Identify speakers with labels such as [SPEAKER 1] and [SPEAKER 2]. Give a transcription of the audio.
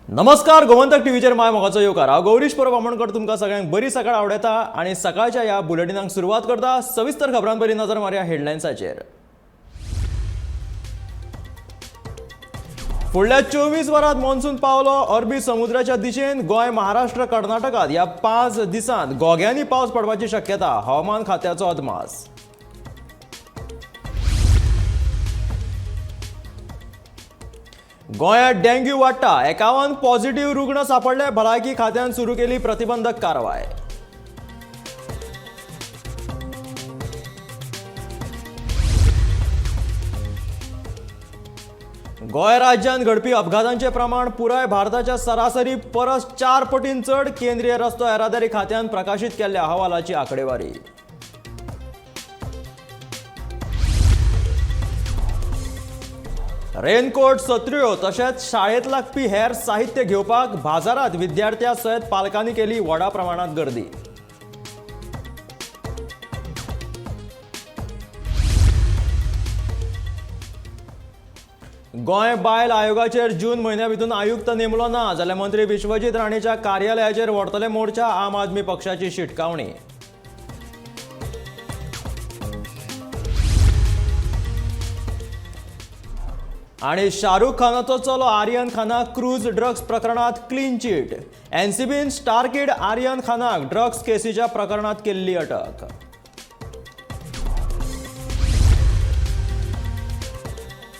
[SPEAKER 1] नमस्कार, गोमंतक टीव्हीचेर माय मोगाचो येवकार. हांव गौरीश परब आमोणकर तुमकां सगळ्यांक बरी सकाळ आवडयता आनी सकाळच्या ह्या बुलेटिनाक सुरवात करता. सविस्तर खबरां पयलीं नजर मारया हेडलायन्साचेर. फुडल्या 24 वरांत मॉन्सून पावलो अरबी समुद्राच्या दिशेन. गोंय, महाराष्ट्र, कर्नाटकात ह्या 5 दिसांत घोग्यांनी पावस पडपाची शक्यता, हवामान खात्याचो अदमास. गोंयांत डेंग्यू वाडटा, 51 पॉझिटिव्ह रुग्ण सापडले. भलायकी खात्यान सुरू केली प्रतिबंधक कारवाय. गोंय राज्यांत घडपी अपघातांचे प्रमाण पुराय भारताच्या सरासरी परस 4 पटीन चड. केंद्रीय रस्तो येरादारी खात्यान प्रकाशीत केल्ल्या अहवालाची आकडेवारी. रेनकोट, सत्र्यो तशेंच शाळेंत लागपी हेर साहित्य घेवपाक बाजारांत विद्यार्थ्यां सयत पालकांनी केली व्हडा प्रमाणांत गर्दी. गोंय बायल आयोगाचेर जून म्हयन्या भितर आयुक्त नेमलो ना जाल्यार मंत्री विश्वजीत राणेच्या कार्यालयाचेर व्हरतले मोर्चा, आम आदमी पक्षाची शिटकावणी. आणि शाहरुख खानाचो चलो आर्यन खानाक क्रूज ड्रग्स प्रकरणात क्लीन चिट. एनसीबीन स्टार किड आर्यन खानाक ड्रग्स केसीच्या प्रकरणात केल्ली अटक.